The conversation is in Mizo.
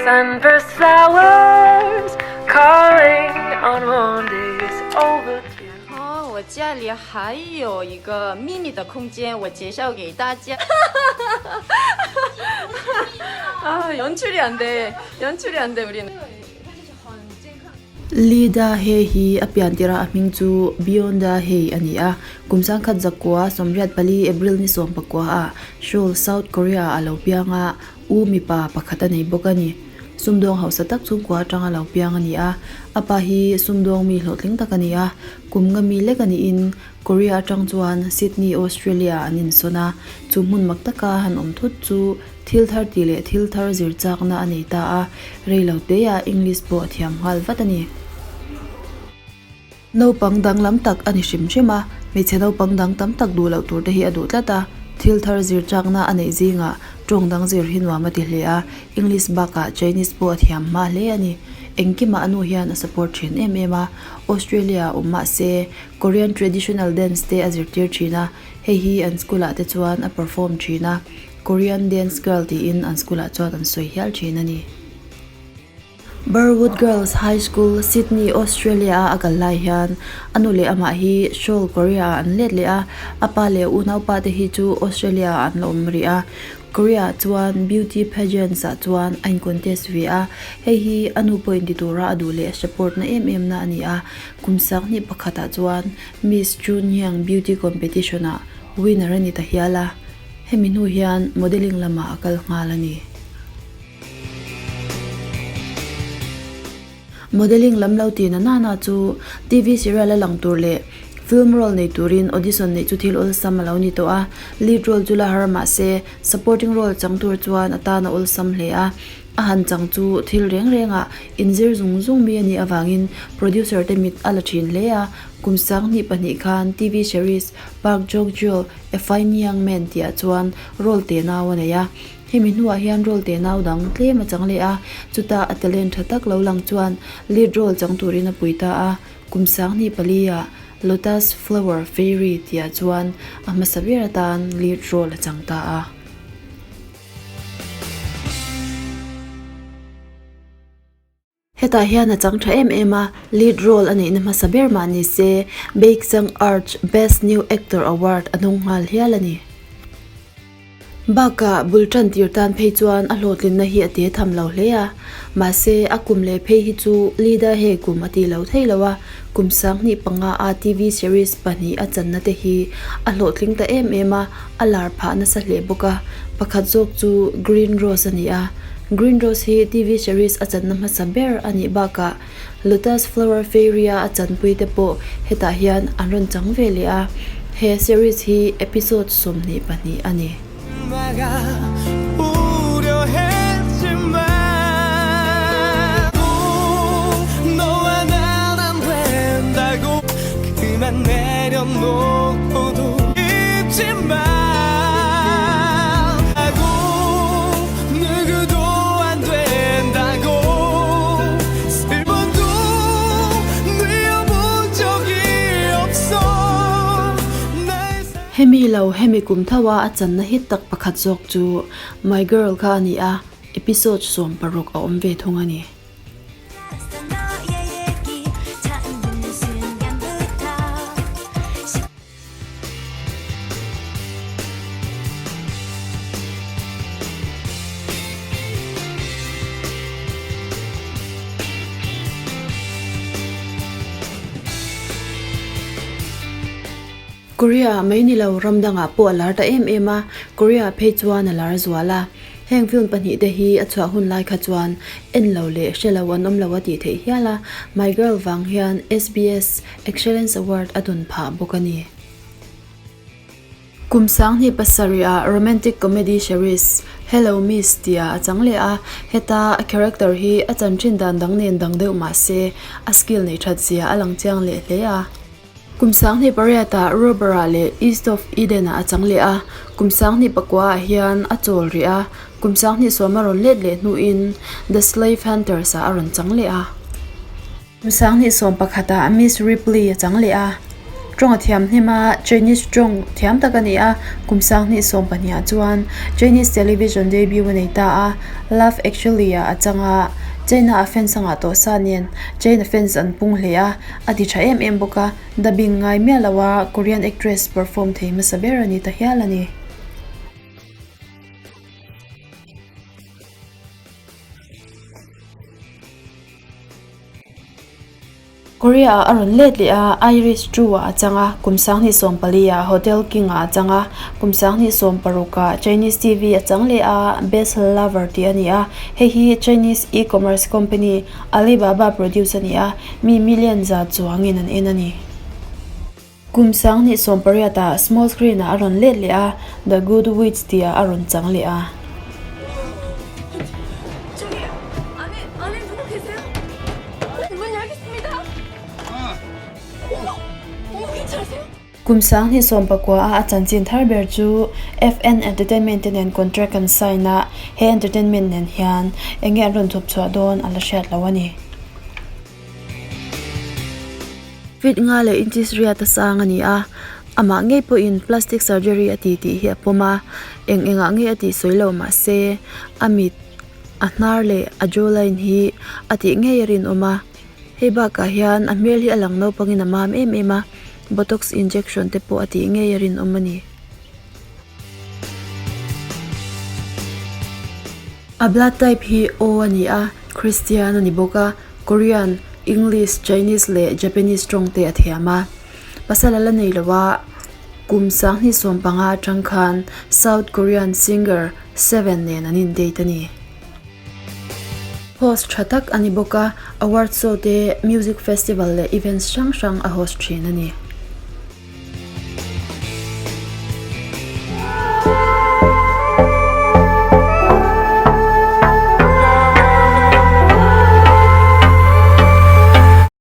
Sunburst flowers calling on warm days overdue. 哦，我家里还有一个秘密的空间，我介绍给大家。아 연출이 안 돼. 연출이 안 돼, 우리는. Lee Da-hye hi a pian tirh a hming chu Byeon Da-hye a ni a, kum 1984 April ni 19 ah Seoul, South Korea ah a lo piang a, u mipa pakhat a nei bawk a ni. Sumdawng hausa tak chhungkua atanga lo piang a ni a, a pa hi sumdawng mi hlawhtling tak a ni a, kum nga mi lek a niin Korea atang chuan Sydney, Australia ah an insawn a, chu hmun mak taka han awm thut chu thil thar tih leh thil thar zir chakna a nei ta a, rei lo teah English pawh a thiam nghal vat a ni. Naupang danglam tak a ni hrim hrim a, hmeichhe naupang dang tam tak duh loh tur te hi a duh tlat a, thil thar zir chakna a neih zingah tawng dang zir hi nuam a ti hle a, English bakah Chinese pawh a thiam hma hle a ni. Engkimah a nu hian a support thin em em a, Australia ah awm mahse Korean traditional dance te a zirtir thin a, hei hi an school ah te chuan a perform thin a, Korean dance girl tiin an school ah chuan an sawi hial thin a ni. Burwood Girls High School, Sydney, Australia a a kal lai hian a nu leh amah hi Seoul, Korea ah an let leh a, a pa leh a unaupa te hi chu Australia ah an la awm rih a. Korea ah chuan beauty pageants ah chuan a in contest ve a, hei hi a nu pawh inti tura a duh leh a support na em em na a ni a. Kum sanghnih pakhat ah chuan Miss Chunhyang Beauty Competition ah winner a ni ta hial a, hemi hnu hian modelling lamah a kal nghal a ni. Modelling lam lo ti na nana chu TV serial a lang tur leh film role nei turin audition neih chu thil awlsam a lo ni tawh a, lead role chu la har mahse supporting role chang tur chuan a tan a awlsam hle a, a han chang chu thil reng rengah inzir zung zung mi a nih avangin producer te mit a la thin hle a, kum 2002 khan TV series Park Jok-jul A Fine Young Man tihah chuan role te nau a nei a. Hemi hnuah hian role te nau dang tlem a chang leh a, chutah a talent tha tak lo lang chuan lead role chang turin a pui ta a, kum 2004 ah Lotus Flower Fairy tihah chuan a hmasa ber atan lead role a chang ta a. Hetah hian a chang tha em em a, lead role a neihna hmasa ber mah ni se, Baekjeong Arch Best New Actor Award a dawng nghal hial a ni. Bakah bul tan tir tan phei chuan a hlawhtlinna hi a te tham lo hle a, mahse a kum leh phei hi chu leader he kum a ti lo thei lo a, kum 2005 a TV series pahnih a channa te hi a hlawhtling ta em em a, a lar phah nasa hle bawk a, pakhat zawk chu Green Rose a ni a, Green Rose hi TV series a channa hmasa ber a nih bakah Lotus Flower Fairy-a a chanpui te pawh hetah hian an rawn chang ve leh a, he series hi episode 22 a ni. Hemi lo hemi kum tho a a channa hit tak pakhat zawk chu My Girl kha a ni a, episode 16 a awm ve thung a ni. Korea mai ni lo ram dangah pawh a lar ta em em a, Korea phei chuan a lar zual a. Heng film pahnih te hi a chhuah hun lai kha chuan en lo leh hre lo an awm lo a tih theih hial a, My Girl vang hian SBS Excellence Award a dawn phah bawk a ni. Kum 2007 ah romantic comedy series Hello Miss tihah a chang leh a, heta a character hi a chanchin dan dang nen dang deuh mah se a skill neih that zia a lang chiang leh hle a. Kum 2008 ah Robber-ah leh East of Eden-ah a chang leh a, kum 2009 ah hian a chawl rih a, kum 2010 a rawn let leh hnuin The Slave Hunters ah a rawn chang leh a. Kum 2011 ah Miss Ripley a chang leh a. Tawng a thiam hnem a, Chinese tawng thiam tak a ni a, kum sanghnih 12 ah chuan Chinese television debut a nei ta a, Love Actually ah a chang a, China a fans a ngah tawh sa nen China fans an pung hle a, a ti tha em em bawk a, dubbing ngai miah lo a Korean actress perform thei hmasa ber a ni ta hial a ni. Korea ah a rawn let leh a, Irish True ah a chang a, kum 2014 ah Hotel King ah a chang a, kum 2016 ah Chinese TV a chang leh a, Best Lover tih a ni a, hei hi Chinese e-commerce company Alibaba produce a ni a, mi million za chuangin an en a ni. Kum 2018 ah small screen ah a rawn let leh a, The Good Witch tih ah a rawn chang leh a. Kum 2019 a a chanchin thar ber chu FN Entertainment te nen contract an sign a, he entertainment nen hian enge an rawn chhawp chhuah dawn a la hriat lo a ni. Feet nga leh inches riat a sang a ni a, amah ngei pawhin plastic surgery a ti tih hi a pawm a, eng engah nge a tih sawi lo mahse a mit, a hnar leh a jawline hi a tih ngei a rinawm a, hei bakah hian a hmel hi a lang naupangin a mam em em a, botox injection te pawh a tih ngei a rinawm a ni. A blood type hi O a ni a, Christian a ni bawk a, Korean, English, Chinese leh Japanese tawng te a thiam a. Pasal a la nei lo a, kum 2015 atang khan South Korean singer Seven nen an in date a ni. Host tha tak a ni bawk a, award show te, music festival leh events hrang hrang a host thin a ni.